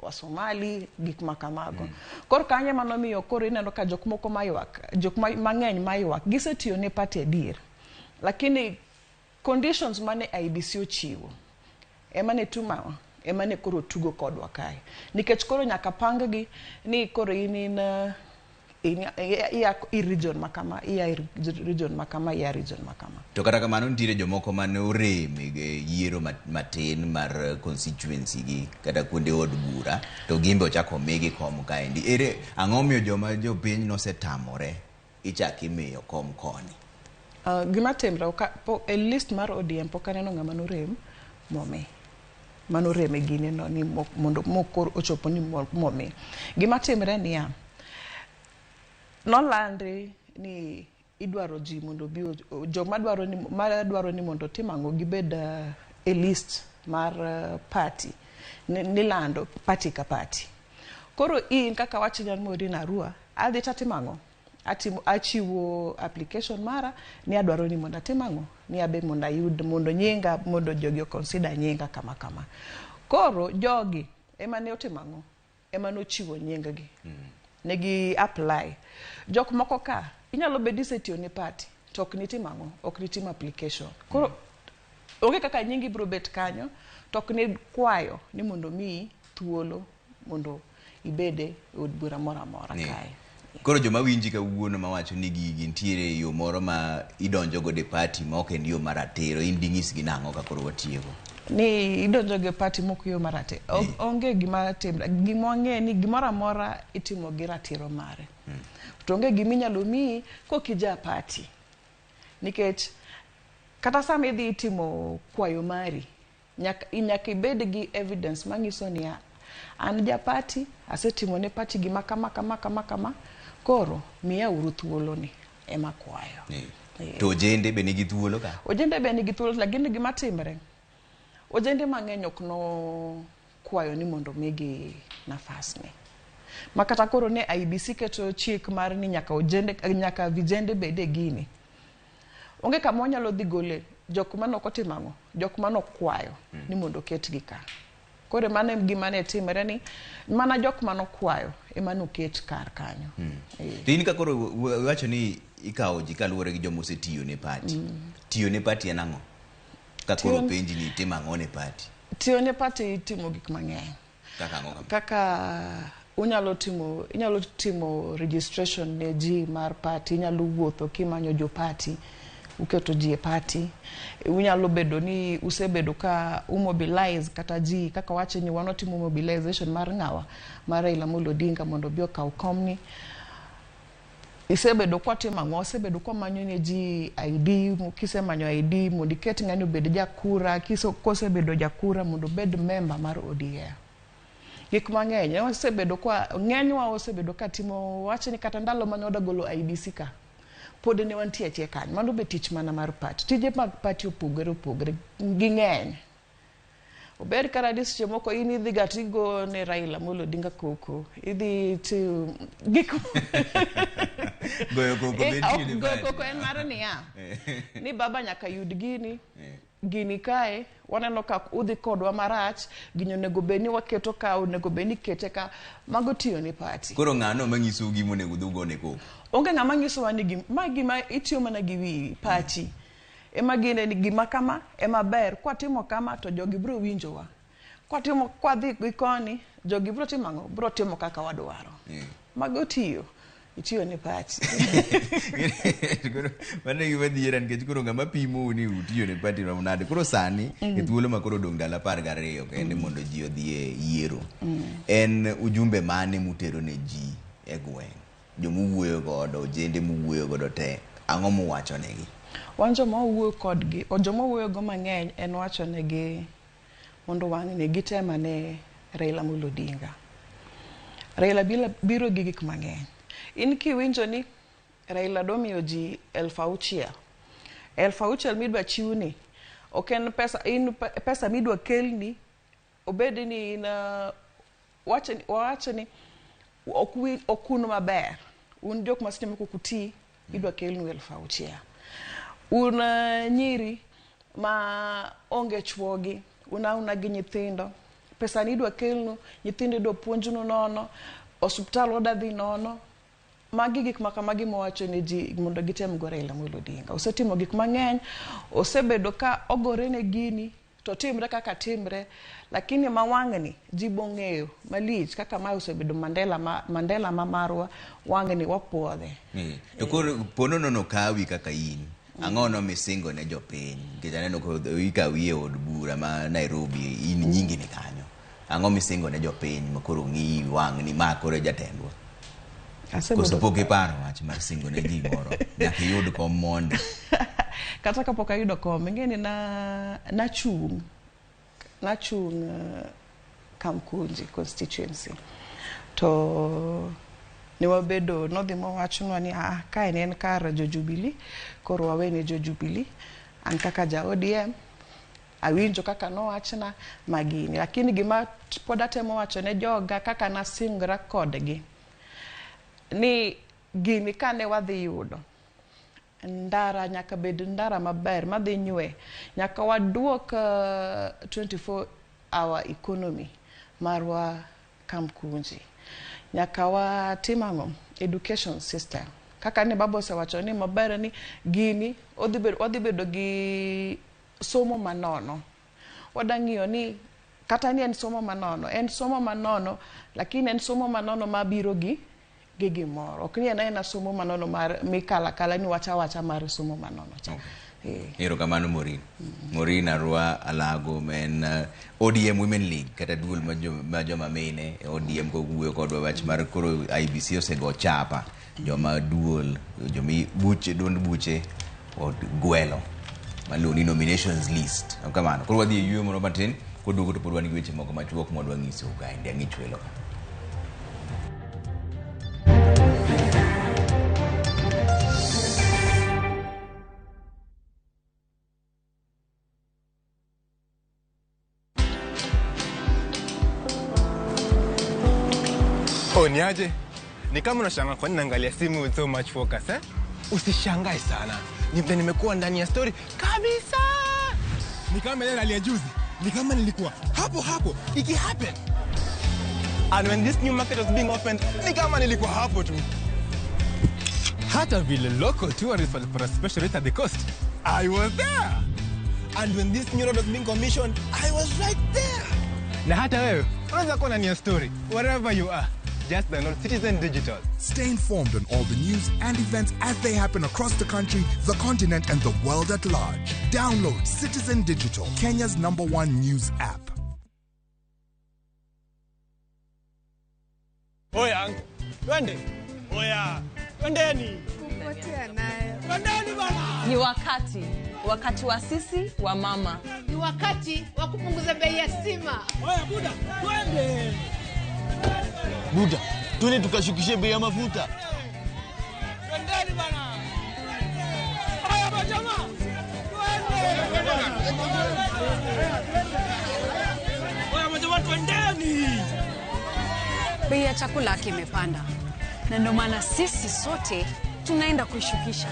Speaker 11: Wasomali, gik ma kamago. Koro kanyo ema nomiyo koro ineno ka jok moko maywak, jok mang'eny maywak, gisetiyo ne party adier. Lakini conditions mane IEBC ochiwo ema ne tuma ema ne koro tugo kodwa kae nikech koro nyaka pang gi ni koro in in in ia i region makama, ia i region makama, ia region makama.
Speaker 4: To kata kamano nitiere jomoko mane orem e yiero matin mar constituency gi kata kuonde od bura to gin be ochako omigi kom kaendi. Ere ang'o miyo joma jopiny nosetamore ichak imiyo kom koni?
Speaker 11: Gima timre e list mar ODM pok aneno ng'ama norem momi. Mano rem e gine no ni mondo mokor ochopo ni momi. Gima timre niya, nolandi ni idwaro ji mondo obi joma dwaro ni madwaro ni mondo otim ang'o gibed e list mar party nilando party ka party. Koro in kaka wach ni an Maureen Arua, adhi tatimo ang'o? Atimo achiwo application mara ni adwaro ni mondo atim ang'o? Ni abe mondo ayud mondo nyinga mondo jogi o consider nyinga kama kama. Koro jogi ema ne otimo ang'o? Ema nochiwo nying gi. Negi apply. Jok moko ka inyalo bedo isetiyo ne party to ok nitim ang'o? Ok nitim application. Koro onge kaka nyingi biro bet kanyo to ok ni kwayo ni mondo miyi thuolo mondo ibede e od bura moro amora kae.
Speaker 4: Koro joma winji kawuono mawacho ni gigi nitiere yo moro ma idonjo godo e party ma ok en yo mar ratiro, in ding'isgi nang'o ka koro watieko?
Speaker 11: Ni idonjo go e party mok yo mar ratiro. Onge gima timre. Gima wang'e ni gimoro amora itimo gi ratiro mare. To onge gima inyalo miyi kok ija party. Nikech kata sama idhi timo kwayo mari, nyaka ibed gi evidence manyiso niya, an ja party, asetimo ne party gima kama kama kama kama, koro miya uru thuolo ni ema kwayo.
Speaker 4: To ojende be nigi thuolo ka?
Speaker 11: Ojende be nigi thuolo, lakini gima timre, ojende mang'eny ok no kwayo ni mondo migi nafas ni. Ma kata koro ne IEBC keto chik mar ni nyaka ojende, nyaka vijende bed e gini. Onge kama wanyalo dhi gole jok manok otimo ang'o? Jok manokwayo ni mondo oketgi ka. Koro mano e gima ne timre ni mana jok manokwayo ema noket kar kanyo.
Speaker 4: To in ka koro iwacho ni ikawo ji kaluwore gi joma osetiyo ne party. Tiyo ne party en ang'o? Ka koro penji ni itimo ang'o ne party?
Speaker 11: Tiyo ne party itimo gik mang'eny.
Speaker 4: Kaka ang'o kama?
Speaker 11: Kaka unyalo timo inyalo timo registration ne ji mar party, inyalo wuotho kimanyo jo party, uketo ji e party. Unyalo bedo ni usebedo ka umobilize kata ji kaka wacho ni wan watimo mobilization mar ng'awa mar Raila Amolo Odinga mondo obi okaw komni. Isebedo kwatimo ang'o? Wasebedo kwamanyo ne ji ID, kisemanyo ID mondo iket ng'ani obed jakura, kosebedo jakura mondo obed member mar ODM. Gik mang'eny wasebedo kwa ng'enywa osebedo ka timo wach ni kata ndalo mane wadwa golo IEBC ka pod ne wantie atie kanyo. Mano be tich mana mar party. Tije mag party opogore opogore ging'eny. Ober kata ni seche moko in idhi ga tigo ne Raila Amolo Odinga koko. Idhi to gik
Speaker 4: Goyo koko be
Speaker 11: ok
Speaker 4: tiyo ne
Speaker 11: goyo
Speaker 4: party.
Speaker 11: koko en mar niya ni baba nyaka yud gini gini kae waneno ka udhi kodwa marach gini onego bed ni waketo ka onego bed ni ikete ka mago tiyo ne party
Speaker 4: Koro ng'ano manyisou gima onego udhi ugone koko?
Speaker 11: onge ng'ama nyisowa ni ma gima itiyo mana gi wiyi pachi ema gine ni gima kama ema ber kwatimo kama to jogi biro winjowa kwatimo kwadhi gi koni jogi biro timo ang'o biro timo kaka wadwaro mago tiyo itiyo ne party
Speaker 4: Koro mano e gima dhiera nikech koro ng'ama pimou ni utiyo ne party rom nade. Koro sani e thuolo ma koro odong' ndalo 12 kende mondo ji odhi e yiero. En ujumbe mane mutero ne ji e gweng'? Jomuwuoyo godo, ojende muwuoyo godo te, ang'o muwacho negi?
Speaker 11: Wan joma wawuoyo kodgi, joma wawuoyogo mang'eny en wacho negi mondo wang'ni gitem ane Raila Amolo Odinga. Raila biro gi gik mang'eny. In kiwinjo ni Raila dwa miyo ji 6,000. 6,000 midwa chiwni ok en pesa, in pesa midwa kelni obed ni in wawach ni ok un maber. Un jok ma seche moko ok uti, idwa kelnu 6,000. Un nyiri ma onge chuogi, un auna gi nyithindo. Pesa ni idwa kelnu, nyithindo idwa puonjnu nono, osuptal wadwa dhi nono. Magi gik ma kamagi mawacho ne ji mondo gitem go Raila Amolo Odinga. Osetimo gik mang'eny, osebedo ka ogore ne gini To timre kaka timre, lakini ma wang'ni ji bong'eyo malich kaka mae osebedo Mandela ma, Mandela ma marwa wang'ni wapuodhe.
Speaker 4: To koro pono nono kawi kaka in, ang'o no misingo ne jopiny? Nikech aneno ko ikawi e od bura ma Nairobi, in nyingi ni kanyo. Ang'o misingo ne jopiny ma koro ng'iyi wang'ni ma koro e jatendwa? Koso pok iparo wach mar singo ne ji moro? Nyaka iyud kom mondi.
Speaker 11: Kata kapok ayudo kom, ing'e ni na nachung' Kamkunji constituency to ne wabedo nodhi mowachnwa ni kae ne en kar jo Jubilee, koro wawene jo Jubilee. An kaka ja ODM awinjo kaka nowachna magini, lakini gima pod atemo wacho ne joga kaka nasingra kodgi ni gini kane wadhi yudo ndara nyaka bed ndara maber madhi nywe, nyaka waduok 24 hour economy marwa Kamkunji, nyaka watim ang'o, education system kaka ne baba osewacho ni maber ni gini odhi bedo gi somo manono. Wadang'iyo ni kata ni en somo manono, en somo manono, lakini en somo manono mabiro gi gimoro, ok ni en aena somo manono mar mikala kala ni wacha wacha mar somo manono cha.
Speaker 4: Erokamano Maureen. Maureen Arua Alago ma en ODM Women League kata duol ma joma mine e ODM kowuoyo kodwa wach mar koro IEBC osego chapa joma duol jomi buche duond buche gwelo maluongo ni nominations list. Kamano. Koro wadhi e yueyo moro matin koduogo to pod wan gi weche moko machuok mwadwa nyisou kaendi ang'ich welo ka.
Speaker 1: Oh, niaje? Ni kama unashangaa kwa nini naangalia simu with so much focus, eh? Usishangae sana. Ni vile nimekuwa ndani ya story kabisa. Ni kama ile ya juzi. Ni kama nilikuwa hapo hapo iki happen. And when this new market was being opened, ni kama nilikuwa hapo tu. Hata vile local tourists walipata special rate at the coast, I was there. And when this new road was being commissioned, I was right there. Na hata wewe unaweza kuwa ndani ya story wherever you are. Just download Citizen Digital.
Speaker 20: Stay informed on all the news and events as they happen across the country, the continent, and the world at large. Download Citizen Digital, Kenya's #1 news app.
Speaker 21: Oya, twende. Oya, twendeni. Twendeni bana.
Speaker 12: Ni wakati wa sisi wa mama.
Speaker 13: Ni wakati wa kupunguza bei ya stima.
Speaker 21: Oya buda, twende.
Speaker 14: Buda, twende tukashukishe bei ya mafuta.
Speaker 21: Twendeni bana. Oya majamaa. Twende. Oya majamaa twendeni.
Speaker 15: Bei ya chakula kimepanda. Na ndio maana sisi sote tunaenda kuishukisha.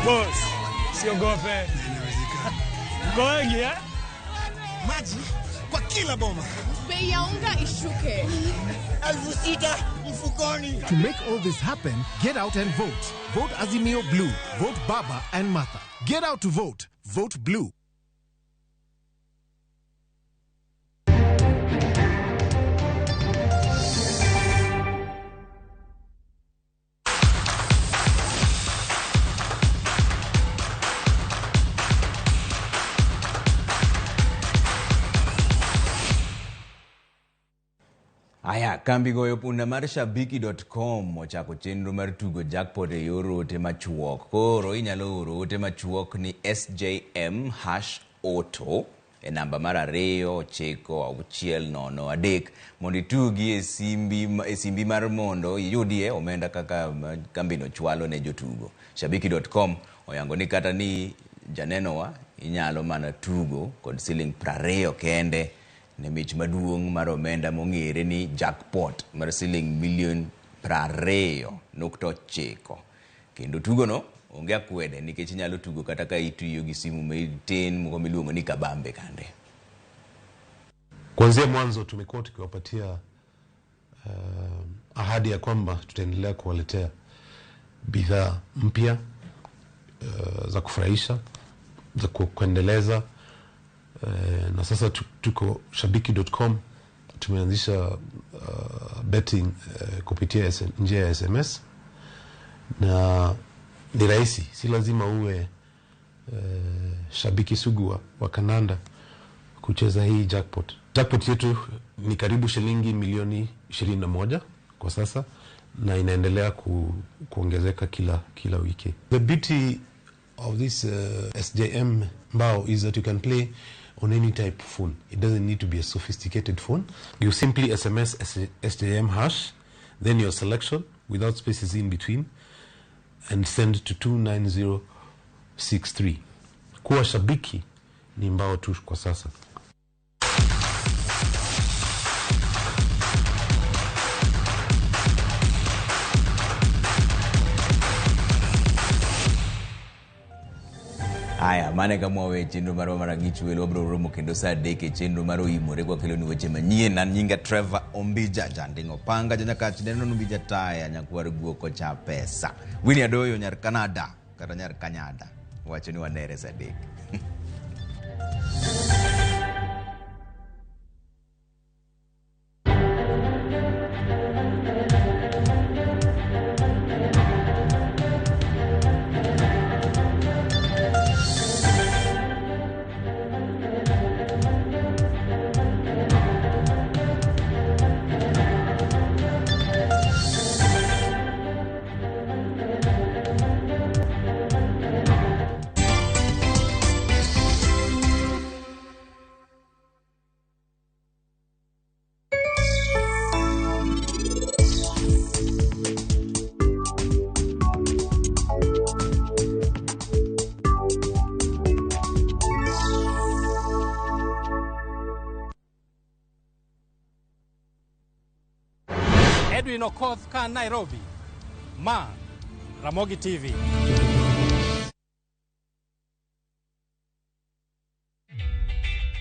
Speaker 21: Boss, siogope. Mko wengi, eh?
Speaker 22: Maji kwa kila boma.
Speaker 13: Bei ya unga ishuke.
Speaker 22: 6,000 mfukoni.
Speaker 23: To make all this happen, get out and vote. Vote Azimio Blue. Vote Baba and Martha. Get out to vote. Vote Blue.
Speaker 4: Aya, kambi goyo punda mar shabiki.com ochako chenro mar tugo jackpot e yor ote machuok. Koro inyalo oro ote machuok ni SJM #auto e namba mar 2 9 6 0 3 mondo itugi e simbi mar mondo iyudie omenda kaka kambino chwalo ne jotugo. Shabiki.com oyango ni kata ni janenowa inyalo mana tugo kod siling 20 kende ne mich maduong' mar omenda mong'ere ni jackpot mar siling milion 20.9. Kendo tugono onge akwede nikech inyalo tugo kata ka itiyo gi simu matin moko miluongo ni kabambe kande.
Speaker 16: Kuanzia mwanzo tumekuwa tukiwapatia ahadi ya kwamba tutaendelea kuwaletea
Speaker 2: bidhaa mpya za kufurahisha, za kuendeleza. Na sasa tuko shabiki.com, tumeanzisha betting kupitia njia ya SMS, na ni rahisi, si lazima uwe shabiki sugu wa kandanda kucheza hii jackpot. Jackpot yetu ni karibu shilingi milioni 21 kwa sasa, na inaendelea kuongezeka kila wiki. The beauty of this SJM Mbao is that you can play on any type of phone. It doesn't need to be a sophisticated phone. You simply SMS SJM hash, then your selection without spaces in between, and send to 29063. Kuwa shabiki ni mbao tu kwa sasa.
Speaker 4: Aya, mane kama we chenro marwa mar ang'ich welo wabiro romo kendo saa 3 e chenro mar oimore kwa keloni weche manyien. An nyinga Trevor Ombija, janding'o panga janyakach neno Ombija taya nyakwar guok ocha pesa. Winnie Adoyo nyar Canada kata nyar Kanyada wacho ni wanere saa 3.
Speaker 16: Edwin Okoth ka Nairobi. Ma Ramogi TV.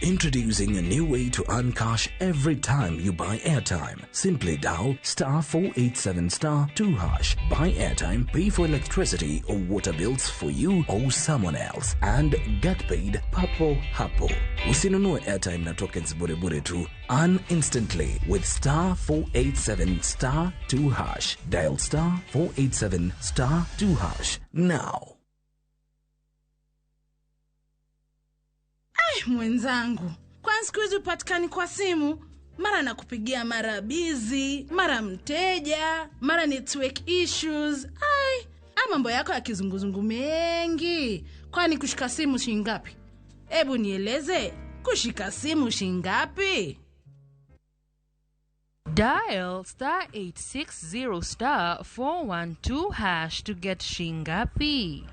Speaker 17: Introducing a new way to earn cash every time you buy airtime. Simply dial *487*2#. Buy airtime, pay for electricity or water bills for you or someone else, and get paid papo hapo. Usinunue airtime na tokens bure bure tu. Earn instantly with *487*2#. Dial *487*2# now.
Speaker 18: Mwenzangu, kwani siku hizi upatikani kwa simu? Mara nakupigia mara busy, mara mteja, mara network issues. Ai, mambo yako ya kizunguzungu mengi. Kwani kushika simu shilingi ngapi? Ebu nieleze, kushika simu shilingi ngapi?
Speaker 19: Dial *860*412# to get shingapi.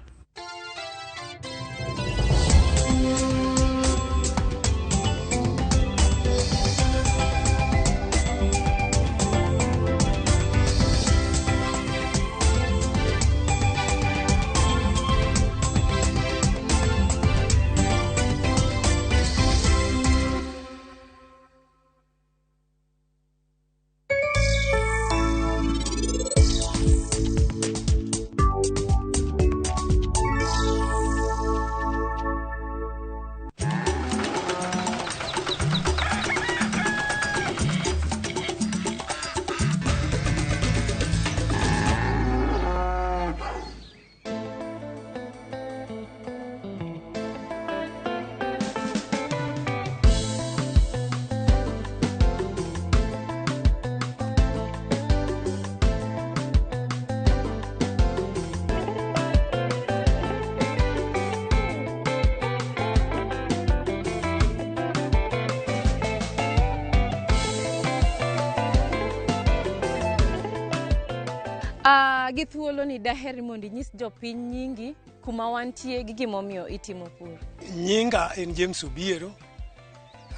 Speaker 25: Gi thuolo ni daher mondo inyis jopiny nyingi kuma wantie gi gimomiyo itimo pur.
Speaker 27: Nyinga en James Obiero,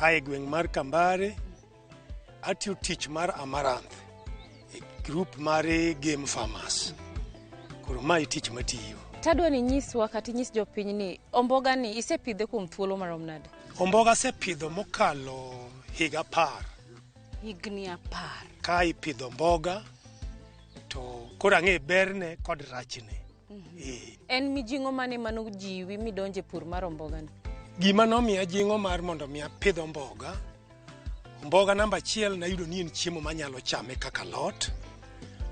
Speaker 27: ae gweng' mar Kambare, atiyo tich mar Amaranth e group mar Game Farmers. Koro mae tich matiyo.
Speaker 25: Tadwa ni inyiswa kata inyis jopiny ni omboga ni isepidhe kuom thuolo marom nade?
Speaker 27: Omboga asepidho mokalo higa 10.
Speaker 25: Higni 10.
Speaker 27: Ka ipidho mboga To koro ang'e berne kod rachne. Eh.
Speaker 25: En mijing'o mane manojiwi midonje pur mar ombogani?
Speaker 27: Gima nomiya jing'o mar mondo mi apidh omboga, omboga namba achiel nayudo ni en chiemo manyalo chame kaka alot.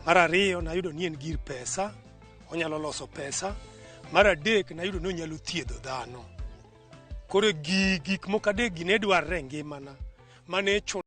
Speaker 27: Mar ariyo nayudo ni en gir pesa, onyalo loso pesa. Mar adek nayudo ni onyalo thiedho dhano. Koro gik moko adek gi ne dwarre e ngimana mane chuno.